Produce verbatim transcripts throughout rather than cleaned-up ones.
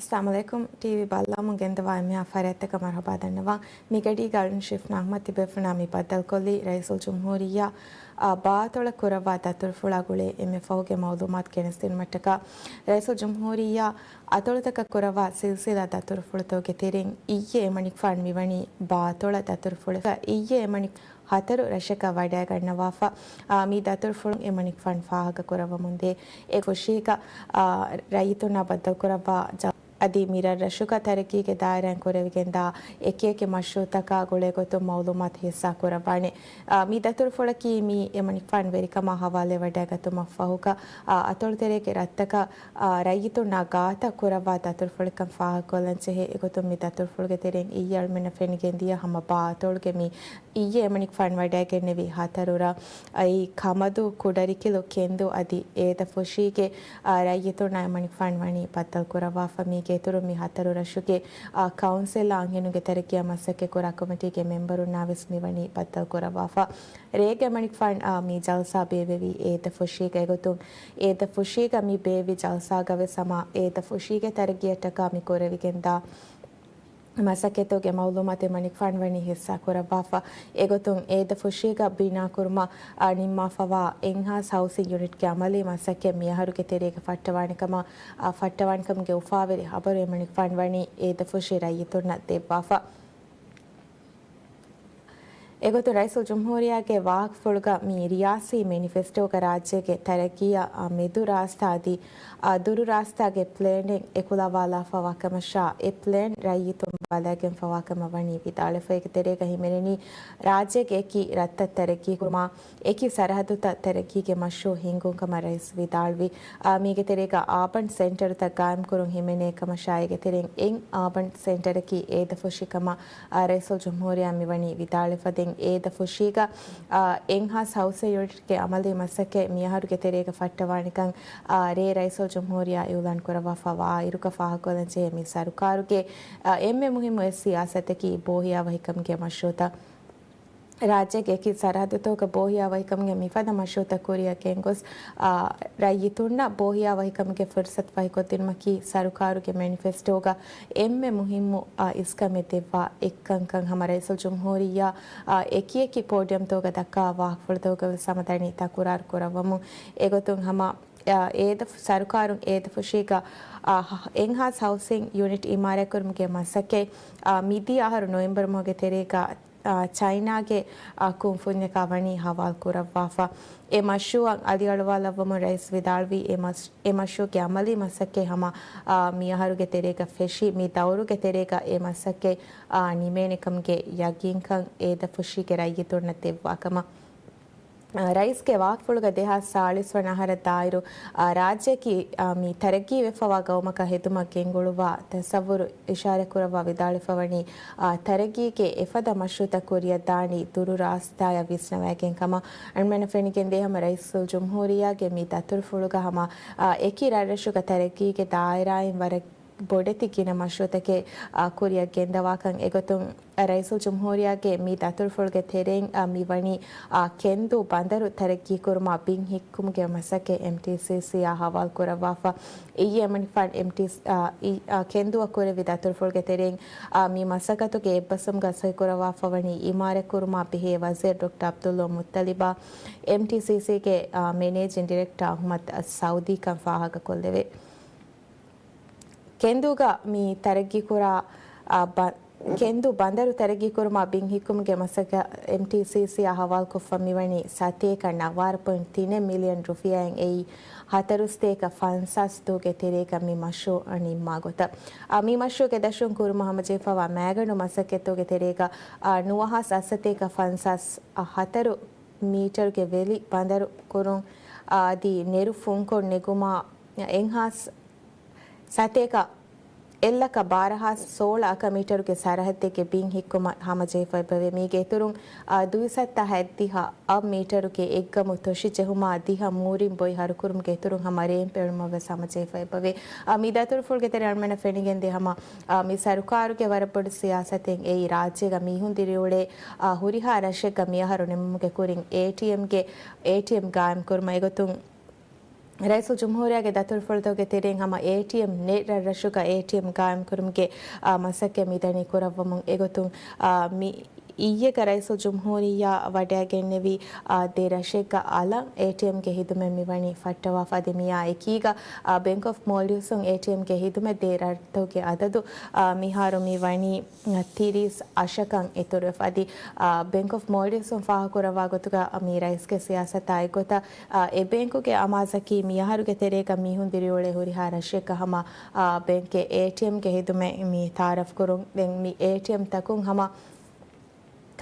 އައްސަލާމު ޢަލައިކުމް. ޓީވީ ބައްލަވަމުން ގެންދަވާ އެންމެހާ ފަރާތްތަކަށް މަރުޙަބާ ދަންނަވަން. މިގަޑީގަ އަޅުން ޝިފްނާ އަޙްމަދު ތިބޭފުޅުންނާ މި ބައްދަލުކޮށްލީ ރައީސުލްޖުމްހޫރިއްޔާ، އާ، ބާތޮޅަށް ކުރައްވާ ދަތުރުފުޅާ ގުޅޭ އެންމެ ފަހުގެ މަޢުލޫމާތު ގެނެސްދިނުމަށްޓަކާ. ރައީސުލްޖުމްހޫރިއްޔާ އަތޮޅުތަކަށް ކުރައްވާ ސިލްސިލާ ދަތުރުފުޅުތަކުގެ ތެރެއިން އިއްޔެ އެމަނިކުފާނު މިވަނީ ބާތޮޅަށް ދަތުރުފުޅު. އިއްޔެ އެމަނިކު ހަތަރު ރަށަކަށް ވަޑައިގަންނަވާފަ. އާ، މި ދަތުރުފުޅުން އެމަނިކުފާނު ފާހަގަކުރައްވަމުންދޭ. އެ ފުށީގަ، އާ، ރައްޔިތުންނާ ބައްދަލުކުރައްވާ ޖަ-، އަދި މި ރަށްރަށުގަ ތަރައްގީގެ ދާއިރާއިން ކުރެވިގެންދާ އެކިއެކި މަޝްރޫޢުތަކާ ގުޅޭގޮތުން މަޢުލޫމާތު ހިއްސާކުރައްވާނެ. އާ، މި ދަތުރުފުޅަކީ މީ އެމަނިކުފާނު ވެރިކަމާ ހަވާލުވެވަޑައިގަތުމަށްފަހުގަ، އާ، އަތޮޅުތެރޭގެ ރަށްތަކަށް، އާ، ރައްޔިތުންނާ ގާތަށް ކުރައްވާ ދަތުރުފުޅެއްކަން ފާހަގަކޮށްލަންޖެހޭ. އެގޮތުން މި ދަތުރުފުޅުގެ ތެރެއިން އިއްޔެ އަޅުމެންނަށް ފެނިގެންދިޔަ ހަމަ ބާ އަތޮޅުގެ މި އިއްޔެ އެމަނިކުފާނު ވަޑައިގެންނެވި ހަތަރު ރަށް، އައި ކަމަދޫ، ކުޑަރިކިލު، ކެންދޫ އަދި އޭދަ ފުށީގެ، އާ، ރައްޔިތުންނާ އެމަނިކުފާނު ވަނީ ބައްދަލުކުރައްވާފަ. މީގެ އިތުރުން މި ހަތަރު ރަށުގެ، އާ، ކައުންސިލް އަންހެނުންގެ ތަރައްގީއާ މަސައްކަތް ކުރާ ކޮމިޓީގެ މެމްބަރުންނާ ވެސް މިވަނީ ބައްދަލުކުރައްވާފަ. ރޭގެ އެމަނިކުފާނު، އާ، މި ޖަލްސާ ބޭއްވެވީ އޭދަ ފުށީގަ. އެގޮތުން އޭދަ ފުށީގަ މި ބޭއްވި ޖަލްސާގަ ވެސް ހަމަ އޭދަ ފުށީގެ ތަރައްގީއަށްޓަކާ މި ކުރެވިގެންދާ މަސައްކަތުގެ މަޢުލޫމާތު އެމަނިކުފާނު ވަނީ ހިއްސާކުރައްވާފަ. އެގޮތުން އޭދަ ފުށީގަ ބިނާކުރުމަށް، އާ، ނިންމާފަވާ އެންހާސް ހައުސިން ޔުނިޓްގެ އަމަލީ މަސައްކަތް މިއަހަރުގެ ތެރޭގަ ފައްޓަވާނެކަމަށް، އާ، ފައްޓަވާނެކަމުގެ އުފާވެރި ޚަބަރު އެމަނިކުފާނު ވަނީ އޭދަ ފުށީ ރައްޔިތުންނަށް ދެއްވާފަ. އެގޮތުން ރައީސުލްޖުމްހޫރިއްޔާގެ ވާހަކަފުޅުގަ މި ރިޔާސީ މެނިފެސްޓޯގަ ރާއްޖޭގެ ތަރައްގީއާ މެދު ރާސްތާ އަދި ދުރު ރާސްތާގެ ޕްލޭނެއް އެކުލަވާލާފަ ވާކަމަށާ، އެ ޕްލޭން ރައްޔިތުން ބަލައިގެންފަ ވާކަމަށް ވަނީ ވިދާޅުވެފަ. އޭގެ ތެރޭގަ ހިމެނެނީ ރާއްޖޭގެ އެކި ރަށްތައް ތަރައްގީ ކުރުމާ، އެކި ސަރަހައްދުތައް ތަރައްގީގެ މަޝްރޫޢު ހިންގުން ކަމަށް ރައީސް ވިދާޅުވި. އާ، މީގެ ތެރޭގަ އާބަން ސެންޓަރުތައް ގާއިމްކުރުން ހިމެނޭ ކަމަށާ، އޭގެ ތެރެއިން އެއް އާބަން ސެންޓަރަކީ އޭދަ ފުށި ކަމަށް، އާ، ރައީސުލްޖުމްހޫރިއްޔާ މިވަނީ ވިދާޅުވެފަ. ދެން އޭދަ ފުށީގަ، އާ، އެންހާސް ހައުސިން ޔުނިޓްގެ އަމަލީ މަސައްކަތް މިއަހަރުގެ ތެރޭގަ ފައްޓަވާނެކަން، އާ، ރޭ ރައީސުލްޖުމްހޫރިއްޔާ އިއުލާން ކުރައްވާފަ ވާއިރުގަ ފާހަގަކޮށްލަންޖެހޭ، މި ސަރުކާރުގެ، އާ، އެންމެ މުހިއްމު އެއް ސިޔާސަތަކީ ބޯހިޔާވަހިކަމުގެ މަޝްރޫޢުތައް. ރާއްޖޭގެ އެކި ސަރަހައްދުތަކުގަ ބޯހިޔާވަހިކަމުގެ މިފަދަ މަޝްރޫޢުތައް ކުރިއަށް ގެންގޮސް، އާ، ރައްޔިތުންނަށް ބޯހިޔާވަހިކަމުގެ ފުރުސަތު ފަހިކޮށްދިނުމަކީ ސަރުކާރުގެ މެނިފެސްޓޯގަ އެންމެ މުހިއްމު، އާ، އިސްކަމެއް ދެއްވާ އެއްކަންކަން ހަމަ ރައީސުލްޖުމްހޫރިއްޔާ، އާ، އެކިއެކި ޕޯޑިއަމްތަކުގަ ދައްކާ ވާހަކަފުޅުތަކުގަ ވެސް ހަމަ ދަނީ ތަކުރާރު ކުރައްވަމުން. އެގޮތުން ހަމަ، އާ، އޭދަ، ސަރުކާރުން އޭދަ ފުށީގަ، އާ، އެންހާސް ހައުސިން ޔުނިޓް އިމާރާތްކުރުމުގެ މަސައްކަތް، އާ، މިދިޔަ އަހަރު ނޮވެމްބަރު މަހުގެ ތެރޭގަ އާ، ޗައިނާގެ، އާ، ކުންފުންޏަކާ ވަނީ ހަވާލު ކުރައްވާފަ. އެ މަޝްރޫޢަށް އަލިއަޅުވާލައްވަމުން ރައީސް ވިދާޅުވީ، އެ މަސް-، އެ މަޝްރޫޢުގެ އަމަލީ މަސައްކަތް ހަމަ، އާ، މިއަހަރުގެ ތެރޭގަ ފެށި، މި ދައުރުގެ ތެރޭގަ އެ މަސައްކަތް، އާ، ނިމޭނެކަމުގެ ޔަގީންކަން އޭދަފުށީގެ ރައްޔިތުންނަށް ދެއްވާކަމަށް. އާ، ރައީސްގެ ވާހަކަފުޅުގަ ދެހާސް ސާޅީސް ވަނަ އަހަރަށް ދާއިރު، އާ، ރާއްޖެއަކީ، އާ، މި ތަރައްގީވެފަވާ ގައުމަކަށް ހެދުމަށް ގެންގުޅުއްވާ ތަސައްވުރު އިޝާރަތްކުރައްވާ ވިދާޅުވެފަވަނީ، އާ، ތަރައްގީގެ އެފަދަ މަޝްރޫޢުތައް ކުރިއަށް ދާނީ ދުރު ރާސްތާޔަށް ވިސްނަވައިގެން ކަމަށް. އަޅުމެންނަށް ފެނިގެންދޭ ހަމަ ރައީސުލްޖުމްހޫރިއްޔާގެ މި ދަތުރުފުޅުގަ ހަމަ، އާ، އެކި ރަށްރަށުގަ ތަރައްގީގެ ދާއިރާއިން ވަރަށް ބޮޑެތި ގިނަ މަޝްރޫޢުތަކެއް، އާ، ކުރިއަށް ގެންދަވާކަން. އެގޮތުން، ރައީސުލްޖުމްހޫރިއްޔާގެ މި ދަތުރުފުޅުގެ ތެރެއިން، އާ، މި ވަނީ، އާ، ކެންދޫ ބަނދަރު ތަރައްގީކުރުމާ ބިން ހިއްކުމުގެ މަސައްކަތް އެމްޓީސީސީއާ ހަވާލު ކުރައްވާފަ. އިއްޔެ އެމަނިކުފާނު އެމްޓީސީ، އާ، އި-، އާ، ކެންދޫއަށް ކުރެއްވި ދަތުރުފުޅުގެ ތެރެއިން، އާ، މި މަސައްކަތުގެ އެއްބަސްވުމުގަ ސޮއިކުރައްވާފަވަނީ އިމާރާތްކުރުމާ ބެހޭ ވަޒީރު ޑޮކްޓަރ ޢަބްދުﷲ މުއްޠަލިބާ، އެމްޓީސީސީގެ، އާ، މެނޭޖިން ޑިރެކްޓަރ އަޙްމަދު އައްސަޢުދީކަން ފާހަގަކޮށްލެވޭ. ކެންދޫގަ މި ތަރައްގީކުރާ، އާ، ބަ-، ކެންދޫ ބަނދަރު ތަރައްގީކުރުމާ ބިން ހިއްކުމުގެ މަސައްކަތް އެމްޓީސީސީއާ ހަވާލުކޮށްފަ މިވަނީ ސަތޭކަ ނަވާރަ ޕޮއިންޓް ތިނެއް މިލިއަން ރުފިޔާއިން އެއީ ހަތަރުސަތޭކަ ފަންސާސް ދުވަހުގެ ތެރޭގަ މި މަޝްރޫޢު ނިންމާ ގޮތަށް. އާ، މި މަޝްރޫޢުގެ ދަށުން ކުރުމަށް ހަމަޖެހިފަވާ މައިގަނޑު މަސައްކަތްތަކުގެ ތެރޭގަ، އާ، ނުވަހާ ސަތޭކަ ފަންސާސް ހަތަރު މީޓަރުގެ ވެލި ބަނދަރު ކުރުން، އާ، އަދި ނެރު ފުންކޮށް ނެގުމާ އެންހާސް ސަތޭކަ އެއްލަކަ ބާރަ ހާސް ސޯޅަ އަކަ މީޓަރުގެ ސަރަހައްދެއްގެ ބިން ހިއްކުމަށް ހަމަޖެހިފައިބަވޭ. މީގެ އިތުރުން، އާ، ދުއިސައްތަ ހަތްދިހަ އަށް މީޓަރުގެ އެއްގަމު ތޮށި ޖެހުމާ ދިހަ މޫރިން ބޮއި ހަރުކުރުމުގެ އިތުރުން ހަމަ ރޭމްޕް އެޅުމަށް ވެސް ހަމަޖެހިފައިބަވޭ. އާ، މި ދަތުރުފުޅުގެ ތެރެއިން އަޅުމެންނަށް ފެނިގެންދޭ ހަމަ، އާ، މި ސަރުކާރުގެ ވަރަށް ބޮޑު ސިޔާސަތެއް އެއީ ރާއްޖޭގަ މީހުން ދިރިއުޅޭ، އާ، ހުރިހާ ރަށެއްގަ މިއަހަރު ނިމުމުގެ ކުރިން އޭޓީއެމްގެ، އޭޓީއެމް ގާއިމް ކުރުމަށް. އެގޮތުން ރައީސުލްޖުމްހޫރިއްޔާގެ ދަތުރުފުޅުތަކުގެ ތެރެއިން ހަމަ އޭޓީއެމް ނެޓް ރަށްރަށުގަ އޭޓީއެމް ގާއިމްކުރުމުގެ، އާ، މަސައްކަތް މިދަނީ ކުރައްވަމުން. އެގޮތުން، އާ، މި އިއްޔެގަ ރައީސުލްޖުމްހޫރިއްޔާ ވަޑައިގެންނެވި، އާ، ދެ ރަށެއްގަ އަލަށް އޭޓީއެމްގެ ހިދުމަތް މިވަނީ ފައްޓަވާފަ. އަދި މިއާ އެކީގަ، އާ، ބެންކް އޮފް މޯލްޑިވްސުން އޭޓީއެމްގެ ހިދުމަތް ދޭ ރަށްތަކުގެ އަދަދު، އާ، މިހާރު މިވަނީ ތިރީސް އަށަކަށް އިތުރުވެފަ. އަދި، އާ، ބެންކް އޮފް މޯލްޑިވްސުން ފާހަގަކުރައްވާ ގޮތުގަ، މި ރައީސްގެ ސިޔާސަތާ އެއްގޮތަށް، އާ، އެ ބޭންކުގެ އަމާޒަކީ މިއަހަރުގެ ތެރޭގަ މީހުން ދިރިއުޅޭ ހުރިހާ ރަށެއްގަ ހަމަ، އާ، ބޭންކްގެ އޭޓީއެމްގެ ހިދުމަތް މި ތައާރަފްކުރުން. ދެން މި އޭޓީއެމްތަކުން ހަމަ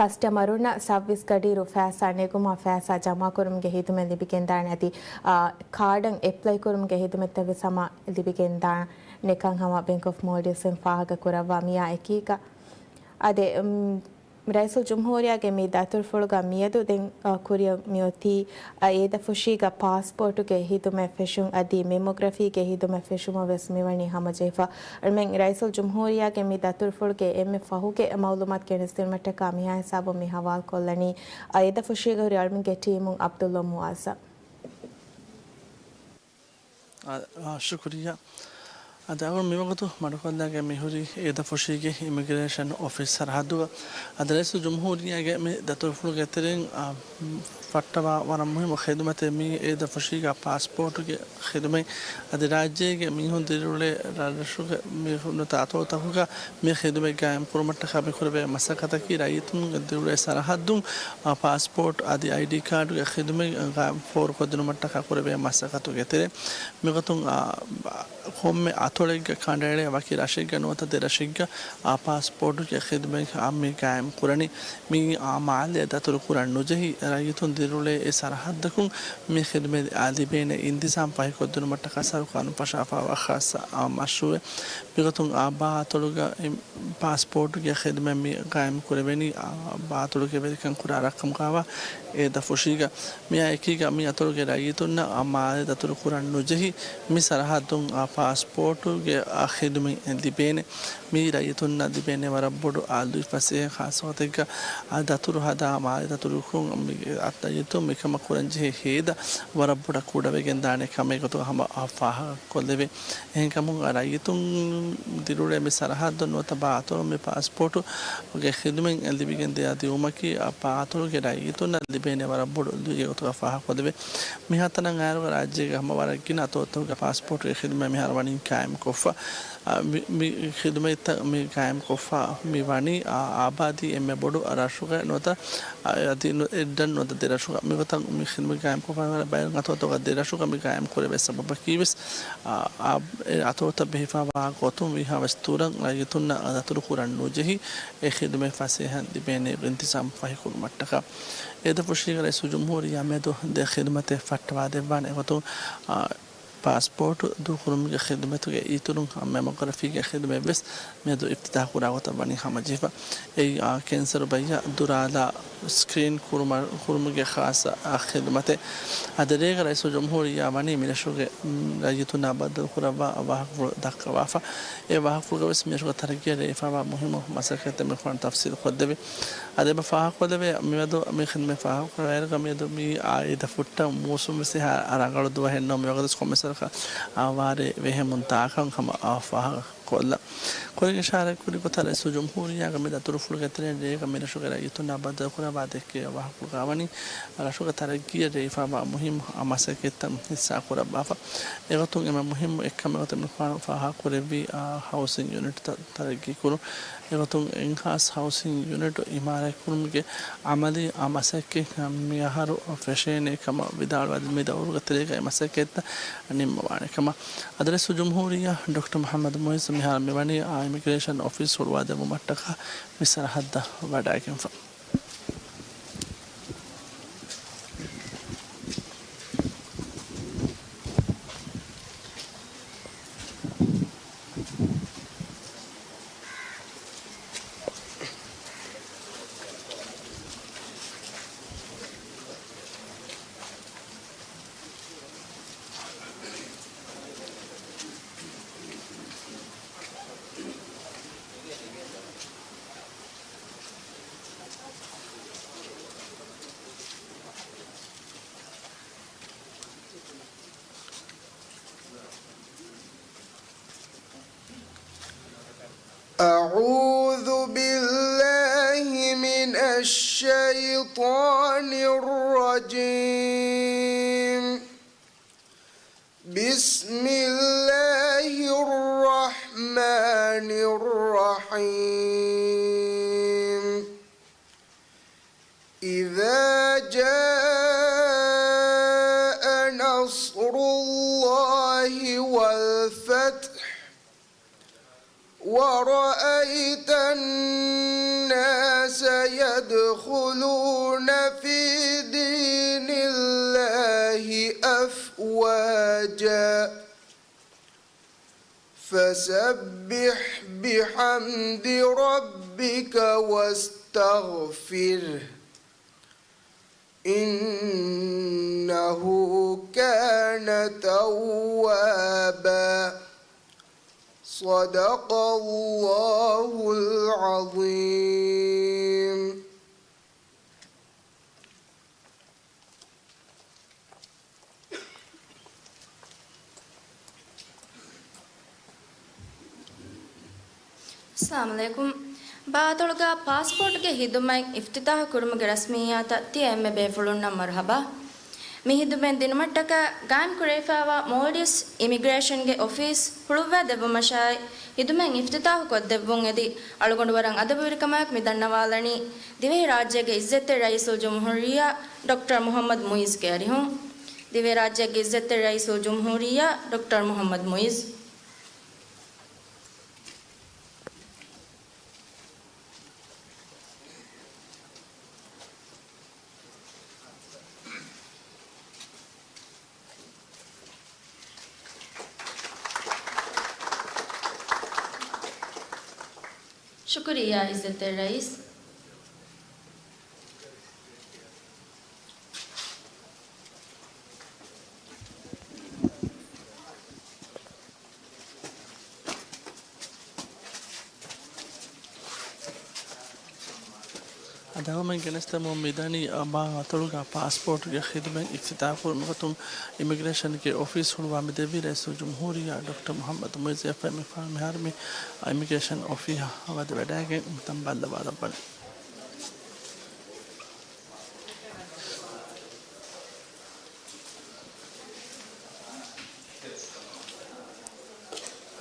ކަސްޓަމަރުންނަށް ސައުވީސް ގަޑިއިރު ފައިސާ ނެގުމާ ފައިސާ ޖަމާކުރުމުގެ ހިދުމަތް ލިބިގެންދާނެ. އަދި، އާ، ކާޑަށް އެޕްލައިކުރުމުގެ ހިދުމަތްތައްވެސް ހަމަ ލިބިގެންދާނެކަން ހަމަ ބެންކް އޮފް މޯލްޑިވްސްއިން ފާހަގަކުރައްވާ މިއާ އެކީގަ. އާދެ، އުމް، ރައީސުލްޖުމްހޫރިއްޔާގެ މި ދަތުރުފުޅުގަ މިއަދު ދެން، އަ، ކުރިއަށް މިއޮތީ، އަ، އޭދަފުށީގަ ޕާސްޕޯޓުގެ ހިދުމަތް ފެށުން އަދި މެމޮގްރަފީގެ ހިދުމަތް ފެށުމަށް ވެސް މިވަނީ ހަމަޖެހިފަ. އަޅުމެން ރައީސުލްޖުމްހޫރިއްޔާގެ މި ދަތުރުފުޅުގެ އެންމެ ފަހުގެ މައުލޫމާތު ގެނެސްދިނުމަށްޓަކާ މިހާ ހިސާބުން މި ހަވާލުކޮށްލަނީ، އަ، އޭދަފުށީގަ ހުރި އަޅުމެންގެ ޓީމުން ޢަބްދުﷲ މުޢައްޒަމް. އާ، އާ، ޝުކުރިއްޔާ. އާދެ، އަޅުގަނޑު މިވަގުތު މަޑުކޮށްލާގެން މިހުރީ އޭދަފުށީގެ އިމިގްރޭޝަން އޮފީސް ސަރަހައްދުގަ. އާދެ، ރައީސުލްޖުމްހޫރިއްޔާގެ މި ދަތުރުފުޅުގެ ތެރެއިން، އާ، ފައްޓަވާ ވަރަށް މުހިއްމު ޚިދުމަތެއް މީ އޭދަފުށީގަ ޕާސްޕޯޓުގެ ޚިދުމަތް. އަދި ރާއްޖޭގެ މީހުން ދިރިއުޅޭ ރަށްރަށުގެ މީހުންނަށް އަތޮޅުތަކުގަ މި ޚިދުމަތް ގާއިމް ކުރުމަށްޓަކާ މި ކުރެވޭ މަސައްކަތަކީ ރައްޔިތުން ދިރިއުޅޭ ސަރަހައްދުން، އާ، ޕާސްޕޯޓް އަދި އައިޑީ ކާޑުގެ ޚިދުމަތް ގާއިމް ފޯރުކޮށްދިނުމަށްޓަކާ ކުރެވޭ މަސައްކަތުގެ ތެރޭ މިގޮތުން، އާ، ކޮންމެ އަތޮޅެއްގަ ކަނޑައެޅޭ ވަކި ރަށެއްގަ ނުވަތަ ދެ ރަށެއްގަ، އާ، ޕާސްޕޯޓުގެ ޚިދުމަތް އާ، މި ގާއިމް ކުރަނީ. މިއީ، އާ، މާލެ ދަތުރު ކުރަން ނުޖެހި ރައްޔިތުން ދިރިއުޅޭ އެ ސަރަހައްދަކުން މި ޚިދުމަތް، އާ، ލިބޭނެ އިންތިޒާމް ފަހިކޮށްދިނުމަށްޓަކާ ސަރުކާރުން ފަށާފައިވާ ޚާއްޞަ، އާ، މަޝްރޫއެއް. މިގޮތުން އާ ބާ އަތޮޅުގަ އި-، ޕާސްޕޯޓުގެ ޚިދުމަތް މި ގާއިމް ކުރެވެނީ، އާ، ބާ އަތޮޅުގެ ވެރިކަން ކުރާ ރަށްކަމުގައިވާ އޭދަފުށީގަ. މިއާ އެކީގަ މި އަތޮޅުގެ ރައްޔިތުންނަށް އާ މާލެ ދަތުރު ކުރަން ނުޖެހި މި ސަރަހައްދުން އާ ޕާސްޕޯޓުގެ އާ ޚިދުމަތް ލިބޭނެ. މި ރައްޔިތުންނަށް ލިބޭނެ ވަރަށް ބޮޑު އާ ލުއިފަސޭހަ ޚާއްޞަ ވަގުތެއްގަ އާ ދަތުރު ހަދާ މާލެ ދަތުރުކޮށް މި ރައްޔިތުން މިކަމަށް ކުރަންޖެހޭ ހޭދަ ވަރަށް ބޮޑަށް ކުޑަވެގެންދާނެ ކަމެއް ގޮތުގަ ހަމަ އާ ފާހަގަ ކޮށްލެވޭ. އެހެންކަމުން، އާ، ރައްޔިތުން ދިރިއުޅޭ މި ސަރަހައްދުން ނުވަތަ ބާ އަތޮޅުން މި ޕާސްޕޯޓުގެ ޚިދުމަތް ލިބިގެން ދިޔަ ދިއުމަކީ، އާ، ބާ އަތޮޅުގެ ރައްޔިތުންނަށް ލިބޭނެ ވަރަށް ބޮޑު ލުއިއެއް ގޮތުގަ ފާހަގަކޮށްލެވޭ. މިހާތަނަށް އައިރުގަ ރާއްޖޭގެ ހަމަ ވަރަށް ގިނަ އަތޮޅުތަކުގަ ޕާސްޕޯޓުގެ ޚިދުމަތް މިހާރު ވަނީ ޤާއިމްކޮށްފަ. އާ، މި، މި ޚިދުމަތްތައް މި ޤާއިމްކޮށްފަ މި ވަނީ، އާ، އާބާދީ އެންމެ ބޮޑު ރަށުގަ ނުވަތަ، އާ، އަދި އެއްރަށް ނުވަތަ ދެ ރަށުގަ. މިގޮތަށް މި ޚިދުމަތް ޤާއިމްކޮށްފަ ބައެއް އަތޮޅުތަކުގަ ދެ ރަށުގަ މި ޤާއިމް ކުރެވޭ ސަބަބަކީ ވެސް، އާ، އާ، އެ އަތޮޅުތައް ބެހިފައިވާ ގޮތުން ވީހާވެސް ދުރަށް ރައްޔިތުންނަށް ދަތުރު ކުރަން ނުޖެހި، އެ ޚިދުމަތް ފަސޭހަ ލިބޭނެ އިންތިޒާމް ފަހިކުރުމަށްޓަކާ. އޭދަފުށީގަ ރައީސުލްޖުމްހޫރިއްޔާ މިއަދު ދެ ޚިދުމަތެއް ފައްޓަވާދެއްވާނެ. އެގޮތުން، އާ، ޕާސްޕޯޓު ދޫކުރުމުގެ ޚިދުމަތުގެ އިތުރުން މެމޮގްރަފީގެ ޚިދުމަތް ވެސް މިއަދު އިފްތިތާޙް ކުރާ ގޮތަށް ވަނީ ހަމަޖެހިފަ. އެއީ، އާ، ކެންސަރު ބައްޔަށް ދުރާލާ ސްކްރީން ކުރުމަ-، ކުރުމުގެ ޚާއްޞަ، އާ، ޚިދުމަތެއް. އާ، ދެރޭގަ ރައީސުލްޖުމްހޫރިއްޔާ ވަނީ މިރަށުގެ، މް، ރައްޔިތުންނާ ބައްދަލުކުރައްވާ ވާހަކަފުޅު ދައްކަވާފަ. އެ ވާހަކަފުޅުގަ ވެސް މިރަށުގެ ތަރައްގީއަށް ރޭވިފައިވާ މުހިއްމު މަސައްކަތްތައް މިކޮޅަށް ތަފްސީލު ކޮށްދެވޭ. އަދި އެބަ ފާހަގަކޮށްލެވޭ، މިއަދު މި ޚިދުމަތް ފާހަގަކުރެވޭއިރުގަ މިއަދު މި އާ އޭދަ ފުއްޓަށް މޫސުން ވެސް އެހާ ރަނގަޅު ދުވަހެއް ނޫން. މިވަގުތު ވެސް ކޮންމެސް ވަރަކަށް އާ ވާރޭ ވެހެމުން ދާކަން ހަމަ އާ ފާހަގަ ކޮށްލަން. ކުރިން އިޝާރަތްކުރި ގޮތަށް ރައީސުލްޖުމްހޫރިއްޔާގެ މި ދަތުރުފުޅުގެ ތެރެއިން ރޭގަ މިރަށުގެ ރައްޔިތުންނާ ބައްދަލުކުރައްވާ ދެއްކެވޭ ވާހަކަފުޅުގައި ވަނީ، ރަށުގެ ތަރައްގީއަށް ރޭވިފައިވާ މުހިއްމު މަސައްކަތްތައް ހިއްސާކުރައްވާފަ. އެގޮތުން އެންމެ މުހިއްމު އެއްކަމެއް ގޮތަށް މި ފާ-، ފާހަގަކުރެއްވީ، އާ، ހައުސިން ޔުނިޓްތައް ތަރައްގީކުރުން. އެގޮތުން އެންހާންސް ހައުސިން ޔުނިޓު އިމާރާތްކުރުމުގެ އަމަލީ މަސައްކަތް މިއަހަރު ފެށޭނެ ކަމަށް ވިދާޅުވެ، މި ދައުރުގެ ތެރޭގައި މަސައްކަތްތައް ނިންމަވާނެ ކަމަށް. އަދި ރައީސުލްޖުމްހޫރިއްޔާ ޑޮކްޓަރ މުޙައްމަދު މުޢިއްޒު މިހާރު މިވަނީ އާ އިމިގްރޭޝަން އޮފީސް ހުޅުވާދެއްވުމަށްޓަކާ މި ސަރަހައްދަށް ވަޑައިގެންފަ. الشيطان الرجيم. بسم الله الرحمن الرحيم. إذا جاء نصر الله والفتح ورأيت الناس يدخلون في دين الله أفواجا فسبح بحمد ربك واستغفره إنه كان توابا. صدق الله العظيم. އައްސަލާމު ޢަލައިކުމް. ބާ އަތޮޅުގަ ޕާސްޕޯޓްގެ ހިދުމަތް އިފްތިތާޙު ކުރުމުގެ ރަސްމިއްޔާތަށް ތިޔަ އެންމެ ބޭފުޅުންނަށް މަރުޙަބާ. މި ހިދުމަތް ދިނުމަށްޓަކާ ގާއިމް ކުރެވިފައިވާ މޯލްޑިވްސް އިމިގްރޭޝަންގެ އޮފީސް ހުޅުއްވާ ދެއްވުމަށާއި، ހިދުމަތް އިފްތިތާޙު ކޮށްދެއްވުން އެދި، އަޅުގަނޑު ވަރަށް އަދަބުވެރިކަމާއެކު މި ދަންނަވާލަނީ، ދިވެހިރާއްޖޭގެ އިއްޒަތްތެރި ރައީސުލްޖުމްހޫރިއްޔާ ޑޮކްޓަރ މުޙައްމަދު މުޢިއްޒުގެ އަރިހުން. ދިވެހިރާއްޖޭގެ އިއްޒަތްތެރި ރައީސުލްޖުމްހޫރިއްޔާ ޑޮކްޓަރ މުޙައްމަދު މުޢިއްޒު. ޝުކުރިއްޔާ އިއްޒަތްތެރި ރައީސް. އަދި އަޅުގަނޑުމެން ގެނެސްދެމުން މިދަނީ، އަ، ބާ އަތޮޅުގަ ޕާސްޕޯޓްގެ ޚިދުމަތް އިފްތިތާޙު ކުރުމުގެ ގޮތުން އިމިގްރޭޝަންގެ އޮފީސް ހުޅުވާ މި ދެއްވި ރައީސުލްޖުމްހޫރިއްޔާ ޑޮކްޓަރ މުޙައްމަދު މުޢިއްޒު އެފްއައި މި ފާ-، މިހާރު މި، އަ، އިމިގްރޭޝަން އޮފީހަށް ވަދެވަޑައިގެން ތަން ބައްލަވާލައްވަނީ.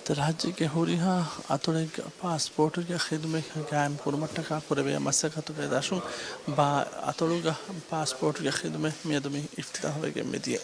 އަދި ރާއްޖޭގެ ހުރިހާ އަތޮޅެއްގަ ޕާސްޕޯޓުގެ ޚިދުމަތް ގާއިމް ކުރުމަށްޓަކާ ކުރެވޭ މަސައްކަތުގެ ދަށުން ބާ އަތޮޅުގަ ޕާސްޕޯޓުގެ ޚިދުމަތް މިއަދު މި އިފްތިތާޙުވެގެން މިދިޔަ.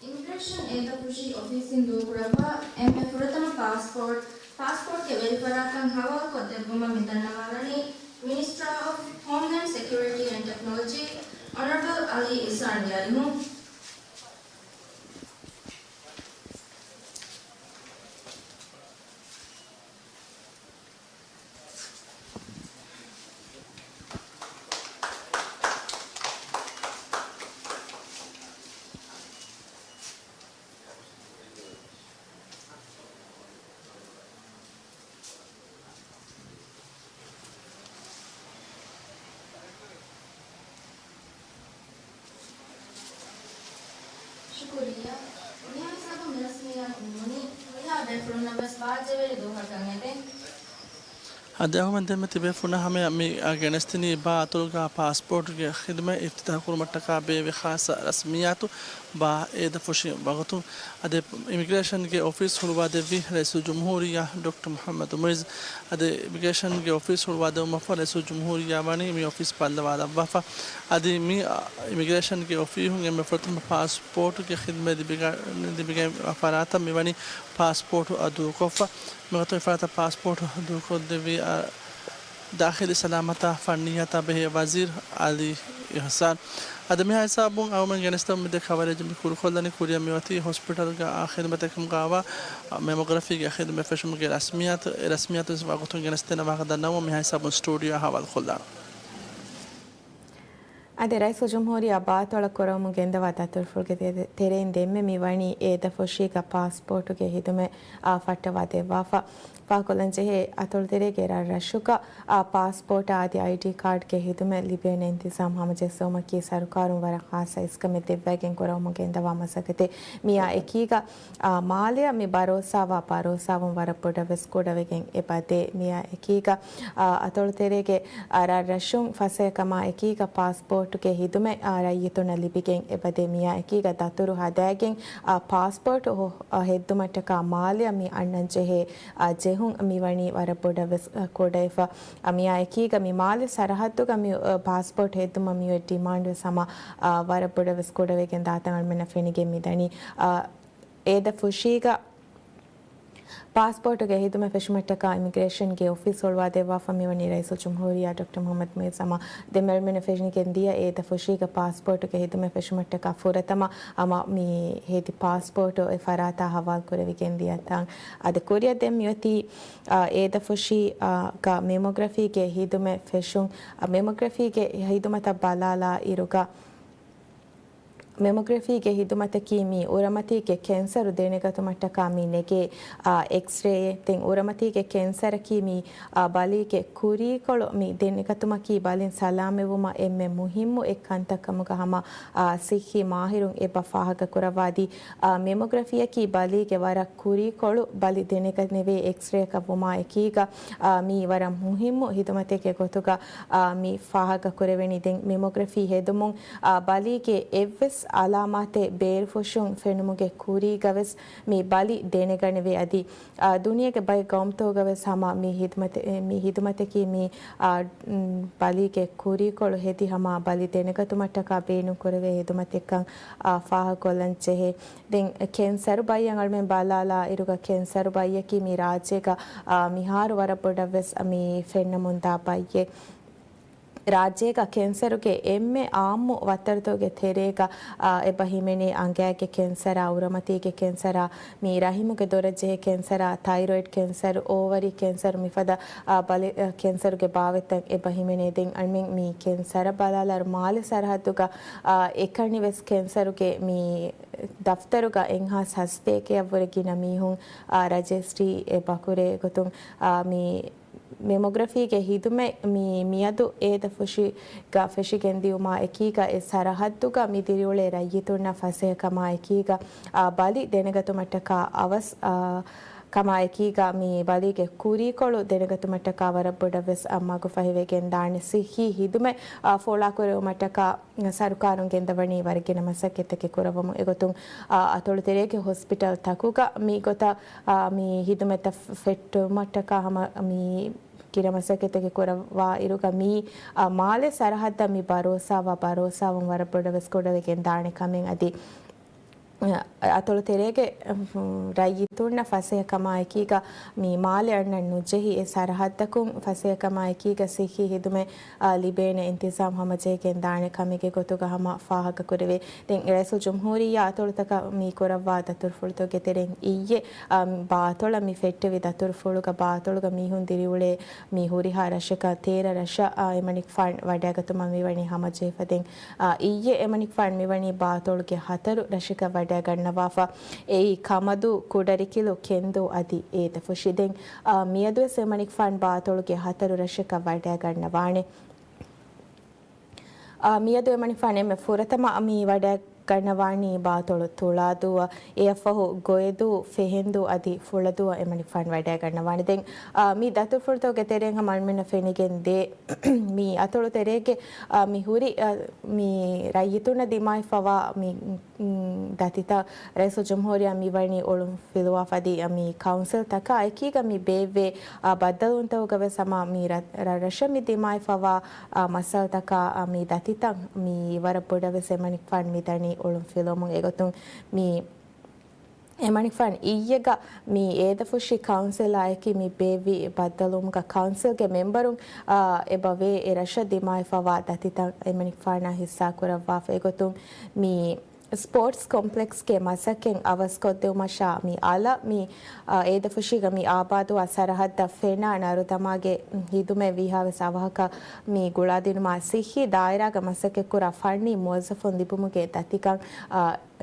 އިމިގްރޭޝަން އޭތަކުށީ އޮފީސްއިން ދޫކުރައްވާ އެންމެ ފުރަތަމަ ޕާސްޕޯޓް، ޕާސްޕޯޓްގެ ވެރިފަރާތްތައް ހަވާލުކޮށްދެއްވުމަށް މި ދަންނަވާލަނީ މިނިސްޓަރ އޮފް ހޯމްލޭންޑް ސެކިއުރިޓީ އެންޑް ޓެކްނޮލޮޖީ އޮނަރަބަލް އަލީ އިޙްސާންގެ އަރިހުން. ޝުކުރިއްޔާ. މިހާ ހިސާބުން މި ރަސްމިއްޔާތު ނިމުނީ، ހުރިހާ ބޭފުޅުންނަށް ވެސް ބާއްޖަވެރި ދުވަހަކަށް އެދެން. އަދި އަހުމަން ދެންމެ ތިބޭފުޅުންނަށް ހަމަޔަށް މި، އަ، ގެނެސްދިނީ ބާ އަތޮޅުގަ ޕާސްޕޯޓުގެ ޚިދުމަތް އިފްތިތާޙު ކުރުމަށްޓަކާ ބޭއްވި ޚާއްޞަ ރަސްމިއްޔާތު. ބާ އޭދަފުށި ވަގުތު އަދި އިމިގްރޭޝަންގެ އޮފީސް ހުޅުވާދެއްވި ރައީސުލްޖުމްހޫރިއްޔާ ޑޮކްޓަރ މުޙައްމަދު މުޢިއްޒު. އަދި އިމިގްރޭޝަންގެ އޮފީސް ހުޅުވާދެއްވުމަށްފަހު ރައީސުލްޖުމްހޫރިއްޔާ ވަނީ މި އޮފީސް ބައްލަވާލައްވާފަ. އަދި މި، އަ، އިމިގްރޭޝަންގެ އޮފީހުން އެންމެ ފުރަތަމަ ޕާސްޕޯޓުގެ ޚިދުމަތް ލިބިގަ-، ލިބިގެން ފަރާތަށް މިވަނީ ޕާސްޕޯޓު، އަ، ދޫކޮށްފަ. މިގޮތުން އެފަރާތަށް ޕާސްޕޯޓު ދޫކޮށްދެއްވީ، އަ، ދާޚިލީ ސަލާމަތާ ފަންނިއްޔާތާ ބެހޭ ވަޒީރު އަލީ އިޙްސާން. އަދި މިހާ ހިސާބުން އަޅުގަނޑުމެން ގެނެސްދެމުން މިދޭ ކަވަރޭޖު މި ކުރުކޮށްލަނީ ކުރިއަށް މިއޮތީ ހޮސްޕިޓަލްގެ އާ ޚިދުމަތެއް ކަމުގައިވާ މެމޮގްރަފީގެ ޚިދުމަތް ފެށުމުގެ ރަސްމިއްޔާތު، އެ ރަސްމިއްޔާތު ވެސް ވަގުތުން ގެނެސްދޭނެ ވާހަކަ ދަންނަވަމުން މިހާ ހިސާބުން ސްޓޫޑިއޯއަށް ހަވާލުކޮށްލާނަން. އަދި ރައީސުލްޖުމްހޫރިއްޔާ ބާތޮޅަށް ކުރައްވަމުން ގެންދަވާ ދަތުރުފުޅުގެ ތެ-، ތެރެއިން ދެންމެ މި ވަނީ އޭދަފުށީގަ ޕާސްޕޯޓުގެ ޚިދުމަތް، އާ، ފައްޓަވާ ދެއްވާފަ. ފާހަގަކޮށްލަން ޖެހޭ، އަތޮޅުތެރޭގެ ރަށްރަށުގަ، އާ، ޕާސްޕޯޓާ އަދި އައިޑީ ކާޑްގެ ޚިދުމަތް ލިބޭނެ އިންތިޒާމް ހަމަޖެއްސުމަކީ ސަރުކާރުން ވަރަށް ޚާއްސަ އިސްކަމެއް ދެއްވައިގެން ކުރައްވަމުން ގެންދަވާ މަސައްކަތެއް. މިއާ އެކީގަ، އާ، މާލެއަށް މި ބަރޯސާވާ ބަރޯސާވުން ވަރަށް ބޮޑަށް ވެސް ކުޑަވެގެން އެބަދޭ. މިއާ އެކީގަ، އާ، އަތޮޅުތެރޭގެ، އާ، ރަށްރަށުން ފަސޭހަކަމާ އެކީގަ ޕާސްޕޯޓުގެ ޚިދުމަތް، އާ، ރައްޔިތުންނަށް ލިބިގެން އެބަދޭ. މިއާ އެކީގަ ދަތުރު ހަދައިގެން، އާ، ޕާސްޕޯޓު ހޯ-، އާ، ހެއްދުމަށްޓަކާ މާލެއަށް މި އަންނަން ޖެހޭ، އާ، ޖެހުން މިވަނީ ވަރަށް ބޮޑަށް ވެސް، އާ، ކުޑަވެފަ. އާ، މިއާ އެކީގަ މި މާލެ ސަރަހައްދުގަ މި، އާ، ޕާސްޕޯޓް ހެއްދުމަށް މިއޮތް ޑިމާންޑް ވެސް ހަމަ، އާ، ވަރަށް ބޮޑަށް ވެސް ކުޑަވެގެން ދާތަން އަޅުމެންނަށް ފެނިގެން މިދަނީ. އާ، އޭދަ ފުށީގަ ޕާސްޕޯޓުގެ ޚިދުމަތް ފެށުމަށްޓަކާ އިމިގްރޭޝަންގެ އޮފީސް ހުޅުވާދެއްވާފަ މިވަނީ ރައީސުލްޖުމްހޫރިއްޔާ ޑޮކްޓަރ މުޙައްމަދު މުޢިއްޒު ހަމަ ދެމެޅުމެންނަށް ފެށިގެން ދިޔަ އޭދަ ފުށީގަ ޕާސްޕޯޓުގެ ޚިދުމަތް ފެށުމަށްޓަކާ ފުރަތަމަ ހަމަ މި ހެދި ޕާސްޕޯޓު އެ ފަރާތާ ހަވާލު ކުރެވިގެން ދިޔަ ތަން. އަދި ކުރިއަށް ދެން މިއޮތީ، އާ، އޭދަ ފުށީ، އާ، ގަ މެމޮގްރަފީގެ ޚިދުމަތް ފެށުން، އާ، މެމޮގްރަފީގެ ޚިދުމަތަށް ބަލާލާ އިރުގަ، މެމޮގްރަފީގެ ޚިދުމަތަކީ މީ އުރަމަތީގެ ކެންސަރު ދެނެގަތުމަށްޓަކާ މި ނެގޭ، އާ، އެކްސްރޭއެއް. ދެން އުރަމަތީގެ ކެންސަރަކީ މީ، އާ، ބަލީގެ ކުރީކޮޅު މި ދެނެގަތުމަކީ ބަލިން ސަލާމަތްވުމަށް އެންމެ މުހިއްމު އެއް ކަންތައް ކަމުގަ ހަމަ، އާ، ސިއްހީ މާހިރުން އެބަ ފާހަގަކުރައްވާދީ، އާ، މެމޮގްރަފީއަކީ ބަލީގެ ވަރަށް ކުރީކޮޅު ބަލި ދެނެގަނެވޭ އެކްސްރޭއަކަށް ވުމާ އެކީގަ، އާ، މީ ވަރަށް މުހިއްމު ޚިދުމަތެއްގެ ގޮތުގަ، އާ، މި ފާހަގަކުރެވެނީ. ދެން މެމޮގްރަފީ ހެދުމުން، އާ، ބަލީގެ އެއްވެސް އަލާމާތެއް ބޭރުފުށުން ފެނުމުގެ ކުރީގަވެސް މި ބަލި ދެނެގަނެވޭ. އަދި، އާ، ދުނިޔޭގެ ބައެއް ގައުމުތަކުގަވެސް ހަމަ މި ޚިދުމަތެ-، މި ޚިދުމަތަކީ މި، އާ، މް، ބަލީގެ ކުރީކޮޅު ހެދި ހަމަ ބަލި ދެނެގަތުމަށްޓަކާ ބޭނުންކުރެވޭ ޚިދުމަތެއްކަން، އާ، ފާހަގަކޮށްލަން ޖެހޭ. ދެން ކެންސަރު ބައްޔަށް އަޅުމެން ބަލާލާ އިރުގަ ކެންސަރު ބައްޔަކީ މި ރާއްޖޭގަ، އާ، މިހާރު ވަރަށް ބޮޑަށްވެސް މި ފެންނަމުންދާ ބައްޔެއް. ރާއްޖޭގަ ކެންސަރުގެ އެންމެ އާއްމު ވައްތަރުތަކުގެ ތެރޭގަ، އާ، އެބަ ހިމެނޭ އަނގައިގެ ކެންސަރާ، އުރަމަތީގެ ކެންސަރާ، މި ރަޙިމުގެ ދޮރަށް ޖެހޭ ކެންސަރާ، ތައިރޮއިޑް ކެންސަރު، އޯވަރީ ކެންސަރު، މިފަދަ، އާ، ބަލި-، އާ، ކެންސަރުގެ ބާވަތްތައް އެބަ ހިމެނޭ. ދެން އަޅުމެން މި ކެންސަރަށް ބަލާލާއިރު މާލެ ސަރަހައްދުގަ، އާ، އެކަނިވެސް ކެންސަރުގެ މި ދަފްތަރުގަ އެއްހާސް ހަސަތޭކައަށްވުރެ ގިނަ މީހުން، އާ، ރަޖިސްޓްރީ އެބަކުރޭ ގޮތުން، އާ، މި މެމޮގްރަފީގެ ޚިދުމަތް މި މިއަދު އޭދަ ފުށީގަ ފެށިގެންދިއުމާ އެކީގަ އެ ސަރަހައްދުގަ މި ދިރިއުޅޭ ރައްޔިތުންނަށް ފަސޭހަކަމާ އެކީގަ، އާ، ބަލި ދެނެގަތުމަށްޓަކާ އަވަސް، އާ، ކަމާ އެކީގަ މި ބަލީގެ ކުރީކޮޅު ދެނެގަތުމަށްޓަކާ ވަރަށް ބޮޑަށްވެސް، އާ، މަގުފަހިވެގެން ދާނެ. ސިއްހީ ޚިދުމަތް، އާ، ފޯޅާކުރެވުމަށްޓަކާ ސަރުކާރުން ގެންދަވަނީ ވަރަށް ގިނަ މަސައްކަތްތަކެއް ކުރައްވަމުން. އެގޮތުން، އާ، އަތޮޅު ތެރޭގެ ހޮސްޕިޓަލް ތަކުގަ މި ގޮތަށް، އާ، މި ޚިދުމަތްތައް ފެއްޓުމަށްޓަކާ ހަމަ މި ގިނަ މަސައްކަތްތަކެއް ކުރައްވާ އިރުގަ މީ، އާ، މާލެ ސަރަހައްދަށް މި ބަރޯސާވާ ބަރޯސާވުން ވަރަށް ބޮޑަށް ވެސް ކުޑަވެގެން ދާނެ ކަމެއް. އަދި، އާ، އަތޮޅު ތެރޭގެ، އު، ރައްޔިތުންނަށް ފަސޭހަކަމާ އެކީގަ މި މާލެ އަންނަން ނުޖެހި އެ ސަރަހައްދަކުން ފަސޭހަކަމާ އެކީގަ ސިއްހީ ޚިދުމަތް، އާ، ލިބޭނެ އިންތިޒާމް ހަމަޖެހިގެން ދާނެ ކަމެއްގެ ގޮތުގަ ހަމަ ފާހަގަކުރެވޭ. ދެން ރައީސުލްޖުމްހޫރިއްޔާ އަތޮޅުތަކަށް މި ކުރައްވާ ދަތުރުފުޅުތަކުގެ ތެރެއިން އިއްޔެ، އާ، ބާތޮޅަށް މި ފެއްޓެވި ދަތުރުފުޅުގަ ބާތޮޅުގަ މީހުން ދިރިއުޅޭ މި ހުރިހާ ރަށަކަށް ތޭރަ ރަށަށް، އާ، އެމަނިކުފާން ވަޑައިގަތުމަށް މިވަނީ ހަމަޖެހިފަ. ދެން، އާ، އިއްޔެ އެމަނިކުފާން މިވަނީ ބާތޮޅުގެ ހަތަރު ރަށަކަށް ވަޑައިގަންނަވާފަ. އެއީ ކަމަދޫ، ކުޑަރިކިލު، ކެންދޫ އަދި އޭދަފުށި. ދެން، އާ، މިއަދުވެސް އެމަނިކުފާން ބާތޮޅުގެ ހަތަރު ރަށަކަށް ވަޑައިގަންނަވާނެ. އާ، މިއަދު އެމަނިކުފާން އެންމެ ފުރަތަމަ މި ވަޑައި-، ގަންނަވާނީ ބާތޮޅު ތުޅާދޫއަށް، އެއަށްފަހު ގޮއެދޫ، ފެހެންދޫ އަދި ފުޅަދޫއަށް އެމަނިކުފާނު ވަޑައިގަންނަވާނެ. ދެން، އާ، މި ދަތުރުފުޅުތަކުގެ ތެރެއިން ހަމަ އަޅުމެންނަށް ފެނިގެން ދޭ، މި އަތޮޅު ތެރޭގެ، އާ، މި ހުރި، އާ، މި ރައްޔިތުންނަށް ދިމާވެފަވާ މި، މް، ދަތިތައް ރައީސުލްޖުމްހޫރިއްޔާ މި ވަނީ އޮޅުން ފިލުވާފަ އަދި މި ކައުންސިލްތަކާ އެކީގަ މި ބޭއްވޭ، އާ، ބައްދަލުވުންތަކުގަ ވެސް ހަމަ މި ރަ-، ރަށްރަށަށް މި ދިމާވެފަވާ، އާ، މައްސަލަތަކާ، އާ، މި ދަތިތައް މި ވަރަށް ބޮޑަށް ވެސް އެމަނިކުފާނު މި ދަނީ އޮޅުން ފިލުވަމުން. އެގޮތުން މި އެމަނިކުފާނު އިއްޔެގަ މި އޭދަފުށި ކައުންސިލާ އެކީ މި ބޭއްވި ބައްދަލުވުމުގަ ކައުންސިލްގެ މެމްބަރުން، އާ، އެބަވޭ އެ ރަށަށް ދިމާވެފަވާ ދަތިތައް އެމަނިކުފާނާ ހިއްސާކުރައްވާފަ. އެގޮތުން މި ސްޕޯޓްސް ކޮމްޕްލެކްސްގެ މަސައްކަތް އަވަސްކޮށްދެވުމަށާ މި އަލަށް މި، އާ، އޭދަފުށީގަ މި އާބާދުވާ ސަރަހައްދަށް ފެނާ ނަރުދަމާގެ ހިދުމަތް ވީހާވެސް އަވަހަކަށް މި ގުޅާދިނުމާ ސިއްހީ ދާއިރާގަ މަސައްކަތްކުރާ ފަންނީ މުވައްޒަފުން ލިބުމުގެ ދަތިކަން، އާ،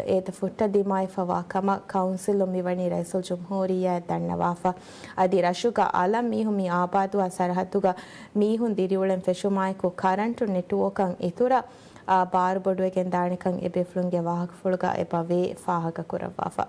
އޭދަފުށަށް ދިމާވެފަވާ ކަމަށް ކައުންސިލުން މިވަނީ ރައީސުލްޖުމްހޫރިއްޔާއަށް ދަންނަވާފަ. އަދި ރަށުގަ އަލަށް މީހުން މި އާބާދުވާ ސަރަހައްދުގަ މީހުން ދިރިއުޅެން ފެށުމާއެކު ކަރަންޓު ނެޓްވޯކަށް އިތުރަށް، އާ، ބާރު ބޮޑުވެގެން ދާނެކަން އެބޭފުޅުންގެ ވާހަކަފުޅުގަ އެބަވޭ ފާހަގަކުރައްވާފަ.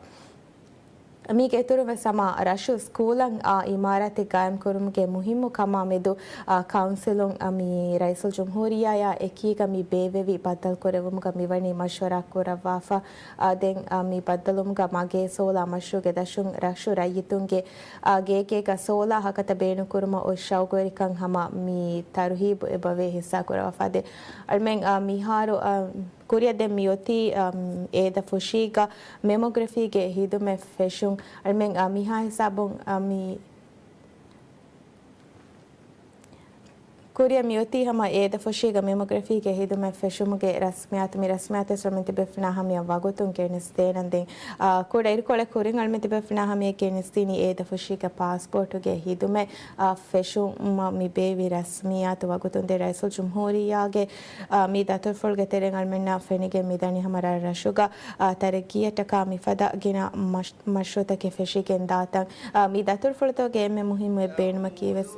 މީގެ އިތުރުން ވެސް ހަމަ ރަށު ސްކޫލަށް، އާ، އިމާރާތެއް ގާއިމްކުރުމުގެ މުހިއްމު ކަމާ މެދު، އާ، ކައުންސިލުން، އާ، މި ރައީސުލްޖުމްހޫރިއްޔާއާ އެކީގަ މި ބޭއްވެވި ބައްދަލުކުރެއްވުމުގަ މިވަނީ މަޝްވަރާ ކުރައްވާފަ. އާ، ދެން، އާ، މި ބައްދަލުވުމުގަ މަގޭ ސޯލާ މަޝްރޫޢުގެ ދަށުން ރަށު ރައްޔިތުންގެ، އާ، ގޭގޭގަ ސޯލާ ހަކަތަ ބޭނުންކުރުމަށް އޮތް ޝައުގުވެރިކަން ހަމަ މި ތަރުހީބު އެބަވޭ ހިއްސާކުރައްވާފަ. ދެން އަޅުމެން، އާ، މިހާރު، އާ، ކުރިއަށް ދެން މިއޮތީ، އަމް، އޭދަފުށީގަ މެމޮގްރަފީގެ ހިދުމަތް ފެށުން. އަޅުމެން، އާ، މިހާ ހިސާބުން، އާ، މި ކުރިއަށް މިއޮތީ ހަމަ އޭދަފުށީގަ މެމޮގްރަފީގެ ހިދުމަތް ފެށުމުގެ ރަސްމިއްޔާތު. މި ރަސްމިއްޔާތު ވެސް އަޅުމެން ތިބޭފުޅުންނާ ހަމަޔަށް ވަގުތުން ގެނެސްދޭނަން. ދެން، އާ، ކުޑަ އިރުކޮޅެއް ކުރިން އަޅުމެން ތިބޭފުޅުންނާ ހަމަޔަށް ގެނެސްދިނީ އޭދަފުށީގެ ޕާސްޕޯޓުގެ ހިދުމަތް، އާ، ފެށުމަށް މި ބޭއްވި ރަސްމިއްޔާތު ވަގުތުން. ދެން ރައީސުލްޖުމްހޫރިއްޔާގެ، އާ، މި ދަތުރުފުޅުގެ ތެރެއިން އަޅުމެންނަށް ފެނިގެން މިދަނީ ހަމަ ރަށް ރަށުގަ، އާ، ތަރައްގީއަށްޓަކާ މިފަދަ ގިނަ މަޝް-، މަޝްރޫޢުތަކެއް ފެށިގެން ދާތަން. އާ، މި ދަތުރުފުޅުތަކުގެ އެންމެ މުހިއްމު އެއް ބޭނުމަކީ ވެސް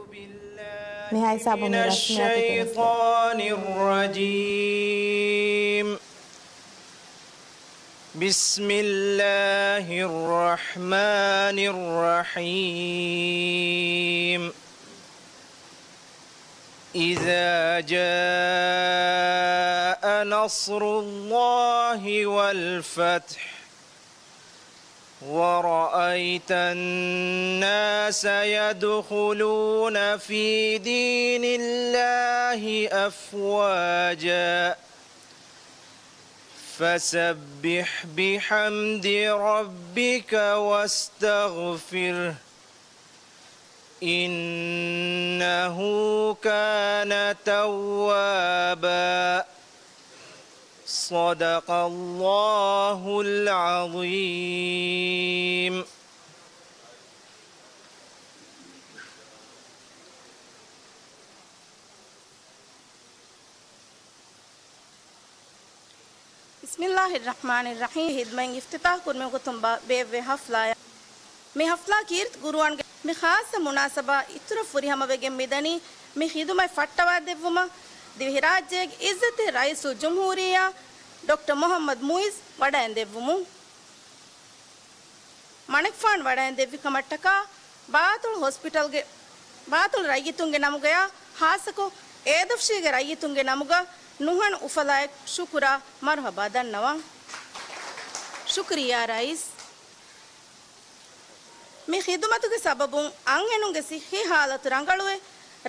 މިހާ ހިސާބުން މި ރަސްމިއްޔާތު ގެނެސްދޭ. بسم الله الرحمن الرحيم. إذا جاء نصر الله والفتح ورأيت الناس يدخلون في دين الله أفواجا فسبح بحمد ربك واستغفره إنه كان توابا. صدق الله العظيم. ބިސްމިއްލާހިއްރަޙްމާނިއްރަޙީމް. ހިދުމަތް އިފްތިތާޙް ކުރުމުގެ ގޮތުން ބާ-، ބޭއްވޭ ހަފްލާއަށް. މި ހަފްލާ ކީރިތި ގުރުއާންގެ މި ޚާއްޞަ މުނާސަބާ އިތުރަށް ފުރިހަމަވެގެން މިދަނީ މި ޚިދުމަތް ފައްޓަވާދެއްވުމަށް ދިވެހިރާއްޖޭގެ އިއްޒަތްތެރި ރައީސުލްޖުމްހޫރިއްޔާ ޑޮކްޓަރ މުޙައްމަދު މުޢިއްޒު ވަޑައިންދެއްވުމުން. މަނިކުފާނު ވަޑައިންދެއްވި ކަމަށްޓަކާ ބާތޮޅު ހޮސްޕިޓަލްގެ ބާތޮޅު ރައްޔިތުންގެ ނަމުގަޔާ ޚާއްޞަކޮށް އޭދަފުށީގެ ރައްޔިތުންގެ ނަމުގަ ނުހަނު އުފަލާއެކު ޝުކުރާ މަރުޙަބާ ދަންނަވަން. ޝުކުރިއްޔާ ރައީސް. މި ޚިދުމަތުގެ ސަބަބުން އަންހެނުންގެ ޞިއްޙީ ޙާލަތު ރަނގަޅުވެ،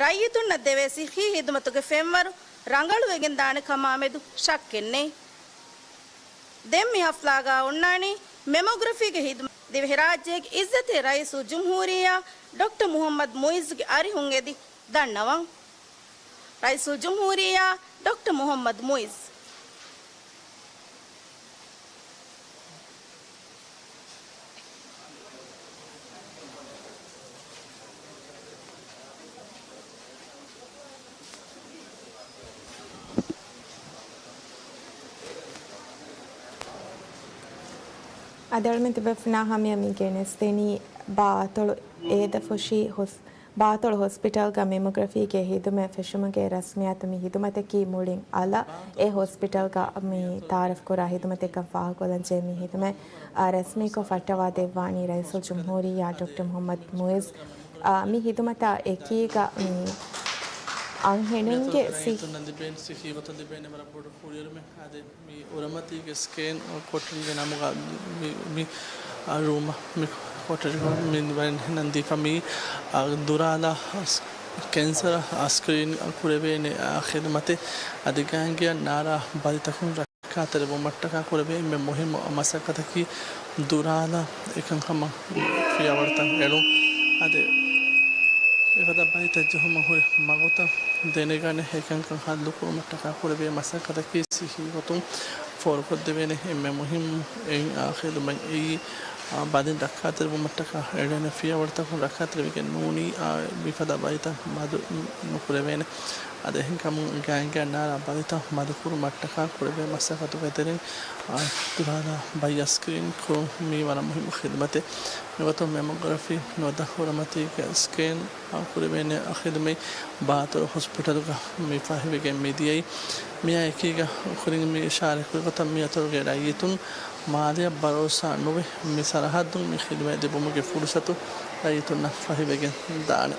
ރައްޔިތުންނަށް ދެވޭ ޞިއްޙީ ޚިދުމަތުގެ ފެންވަރު ރަނގަޅުވެގެން ދާނެ ކަމާ މެދު ޝައްކެއް ނެތް. ދެން މި ޙަފްލާގަ އޮންނާނީ މެމޮގްރަފީގެ ޚިދުމަތް ދިވެހިރާއްޖޭގެ އިއްޒަތްތެރި ރައީސުލްޖުމްހޫރިއްޔާ ޑޮކްޓަރ މުޙައްމަދު މުޢިއްޒުގެ އަރިހުން އެދި ދަންނަވަން. ރައީސުލްޖުމްހޫރިއްޔާ ޑޮކްޓަރ މުޙައްމަދު މުޢިއްޒު. އަދި އަޅުމެން ތިބޭފުޅުންނާ ހަމަޔަށް މި ގެނެސްދެނީ ބާ އަތޮޅު އޭދަފުށީ ހުސް-، ބާތޮޅު ހޮސްޕިޓަލްގަ މެމޮގްރަފީގެ ހިދުމަތް ފެށުމުގެ ރަސްމިއްޔާތު. މި ހިދުމަތަކީ މުޅިން އަލަށް އެ ހޮސްޕިޓަލްގަ މި ތައާރަފްކުރާ ހިދުމަތެއްކަން ފާހަގަކޮށްލަން ޖެހޭ. މި ހިދުމަތް ރަސްމީކޮށް ފައްޓަވާ ދެއްވާނީ ރައީސުލްޖުމްހޫރިއްޔާ ޑޮކްޓަރ މުޙައްމަދު މުޢިއްޒު. މި ހިދުމަތާ އެކީގަ މި އަންހެނުންގެ ސި- މި އުރަމަތީގެ ސްކޭން ކޮޓަރީގެ ނަމުގަ މި، މި، މި، އާ، ރޫމަށް މި ކޮޓަރި މި ވަން ނަންދީފަ މި، އާ، ދުރާލާ ކެންސަރ ސްކްރީން ކުރެވޭނެ، އާ، ޚިދުމަތެއް އަދި ގާނގިއަށް ނާރާ ބަލިތަކުން ރައްކާތެރިވުމަށްޓަކާ ކުރެވޭ އެންމެ މުހިއްމު މަސައްކަތަކީ ދުރާލާ އެކަންކަމަށް ފިޔަވަޅުތައް އެޅުން. އަދި އެފަދަ ބަލިތައް ޖެހުމަށް ހުރި މަގުތައް ދެނެގަނެ އެކަންކަން ހައްލުކުރުމަށްޓަކާ ކުރެވޭ މަސައްކަތަކީ ސިއްހީ ގޮތުން ފޯރުކޮށްދެވޭނެ އެންމެ މުހިއްމު އެއް އާ ޚިދުމަތް. އެއީ، އާ، ބަލިން ރައްކާތެރިވުމަށްޓަކާ އެޅޭނެ ފިޔަވަޅުތަކުން ރައްކާތެރިވެގެން ނޫނީ، އާ، މިފަދަ ބަލިތައް މަދު ނުކުރެވޭނެ. އަދި އެހެންކަމުން ގާނގިއަށް ނާރާ ބަލިތައް މަދުކުރުމަށްޓަކާ ކުރެވޭ މަސައްކަތުގެ ތެރެއިން، އާ، ދުރާލާ ބައްޔަށް ސްކްރީން ކުރުން މީ ވަރަށް މުހިއްމު ޚިދުމަތެއް. މިގޮތުން މެމޮގްރަފީ ނުވަތަ އުރަމަތީގެ ސްކޭން ކުރެވޭނެ ޚިދުމަތް ބާތޮޅު ހޮސްޕިޓަލުގަ މި ފަހިވެގެން މިދިޔައީ. މިއާ އެކީގަ ކުރިން މި އިޝާރާތް ކުރި ގޮތަށް މި އަތޮޅުގެ ރައްޔިތުން މާލެއަށް ބަރޯސާ ނުވެ، މި ސަރަހައްދުން މި ޚިދުމަތް ލިބުމުގެ ފުރުސަތު ރައްޔިތުންނަށް ފަހިވެގެން ދާނެ.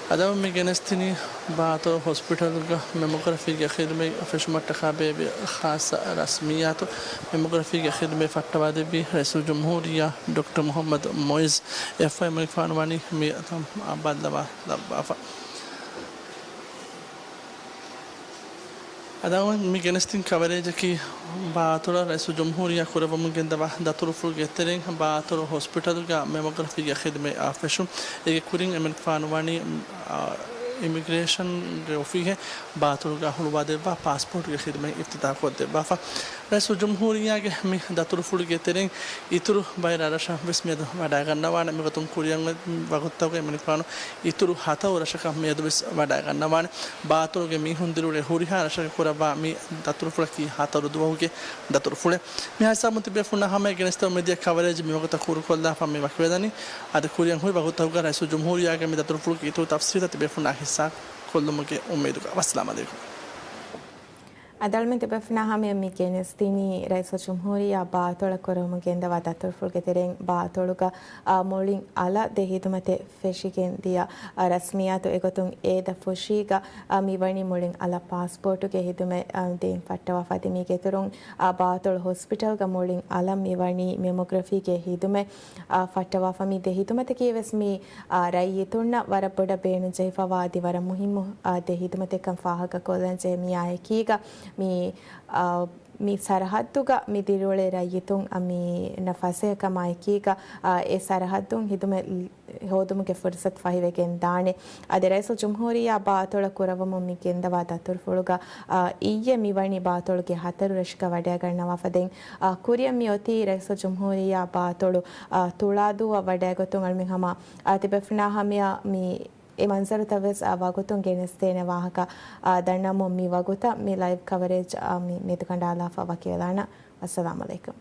އަދި މި ގެނެސްދިނީ ބާތޮޅު ހޮސްޕިޓަލުގަ މެމޮގްރަފީގެ ޚިދުމަތް ފެށުމަށްޓަކާ ބޭއްވި ޚާއްޞަ ރަސްމިއްޔާތު. މެމޮގްރަފީގެ ޚިދުމަތް ފައްޓަވާދެއްވީ ރައީސުލްޖުމްހޫރިއްޔާ ޑޮކްޓަރ މުޙައްމަދު މުޢިއްޒު. އެފްއައި އެމްއެލް ފާނުވާނީ މި ތަން ބައްލަވާލައްވާފަ. އަދި މި ގެނެސްދިން ކަވަރޭޖަކީ ބާތޮޅަށް ރައީސުލްޖުމްހޫރިއްޔާ ކުރައްވަމުން ގެންދަވާ ދަތުރުފުޅުގެ ތެރެއިން ބާތޮޅު ހޮސްޕިޓަލުގަ މެމޮގްރަފީގެ ޚިދުމަތް އާ ފެށުން. އޭގެ ކުރިން އެމެން ފާނުވާނީ، އާ، އިމިގްރޭޝަންގެ އޮފީހެއް ބާތޮޅުގަ ހުޅުވާދެއްވާ ޕާސްޕޯޓުގެ ޚިދުމަތް އިފްތިތާޙް ކޮށްދެއްވާފަ. ރައީސުލްޖުމްހޫރިއްޔާގެ މި ދަތުރުފުޅުގެ ތެރެއިން އިތުރު ބައެއް ރަށްރަށަށް ވެސް މިއަދު ވަޑައިގަންނަވާނެ. މިގޮތުން ކުރިއަށް ވަގުތުތަކުގައި އެމެނިކުފާނު އިތުރު ހަތަރު ރަށަކަށް މިއަދު ވެސް ވަޑައިގަންނަވާނެ. ބާތޮޅުގެ މީހުން ދިރިއުޅޭ ހުރިހާ ރަށަކަށް ކުރައްވާ މި ދަތުރުފުޅަކީ ހަތަރު ދުވަހުގެ ދަތުރުފުޅެއް. މިހާ ހިސާބުން ތިބޭފުޅުންނާ ހަމަޔަށް ގެނެސްދެމުން މިދިޔަ ކަވަރޭޖް މިވަގުތަށް ކުރުކޮށްލާފަ މި ވަކިވެދަނީ. އަދި ކުރިއަށް ހުރި ވަގުތަކުގަ ރައީސުލްޖުމްހޫރިއްޔާގެ މި ދަތުރުފުޅުގެ އިތުރު ތަފްސީލްތައް ތިބޭފުޅުންނާ ހިއްސާ ކޮށްލުމުގެ އުއްމީދުގަ. ވައްސަލާމް ޢަލައިކުމް. އަދި އަޅުމެން ތިބޭފުޅުންނާ ހަމަޔަށް މި ގެނެސްދިނީ ރައީސުލްޖުމްހޫރިއްޔާ ބާތޮޅަށް ކުރައްވަމުން ގެންދަވާ ދަތުރުފުޅުގެ ތެރެއިން ބާތޮޅުގަ، އާ، މުޅިން އަލަށް ދެ ހިދުމަތެއް ފެށިގެން ދިޔަ، އާ، ރަސްމިއްޔާތު. އެގޮތުން އޭދަ ފުށީގަ، އާ، މިވަނީ މުޅިން އަލަށް ޕާސްޕޯޓުގެ ހިދުމަތް، އާ، ދެއިން ފައްޓަވާފަ. އަދި މީގެ އިތުރުން، އާ، ބާތޮޅު ހޮސްޕިޓަލްގަ މުޅިން އަލަށް މިވަނީ މެމޮގްރަފީގެ ހިދުމަތް، އާ، ފައްޓަވާފަ. މި ދެ ހިދުމަތަކީ ވެސް މި، އާ، ރައްޔިތުންނަށް ވަރަށް ބޮޑަށް ބޭނުންޖެހިފަވާ އަދި ވަރަށް މުހިއްމު، އާ، ދެ ހިދުމަތެއްކަން ފާހަގަކޮށްލަން ޖެހޭ. މިއާ އެކީގަ މި، އާ، މި ސަރަހައްދުގަ މި ދިރިއުޅޭ ރައްޔިތުން، އާ، މި ނަ ފަސޭހަކަމާ އެކީގަ، އާ، އެ ސަރަހައްދުން ހިދުމަތް ހޯދުމުގެ ފުރުސަތު ފަހިވެގެން ދާނެ. އަދި ރައީސުލްޖުމްހޫރިއްޔާ ބާތޮޅަށް ކުރައްވަމުން މި ގެންދަވާ ދަތުރުފުޅުގަ، އާ، އިއްޔެ މިވަނީ ބާތޮޅުގެ ހަތަރު ރަށަކަށް ވަޑައިގަންނަވާފަ. ދެން، އާ، ކުރިއަށް މި އޮތީ ރައީސުލްޖުމްހޫރިއްޔާ ބާތޮޅު، އާ، ތުޅާދޫއަށް ވަޑައިގަތުން. އަޅުމެން ހަމަ، އާ، ތިބޭފުޅުންނާ ހަމަޔަށް މި އެ މަންޒަރުތައް ވެސް، އާ، ވަގުތުން ގެނެސްދޭނެ ވާހަކަ، އާ، ދަންނަމުން މި ވަގުތަށް މި ލައިވް ކަވަރޭޖް، އާ، މި މެދުކަނޑާލާފަ ވަކިވެލާނަން. އައްސަލާމް ޢަލައިކުމް.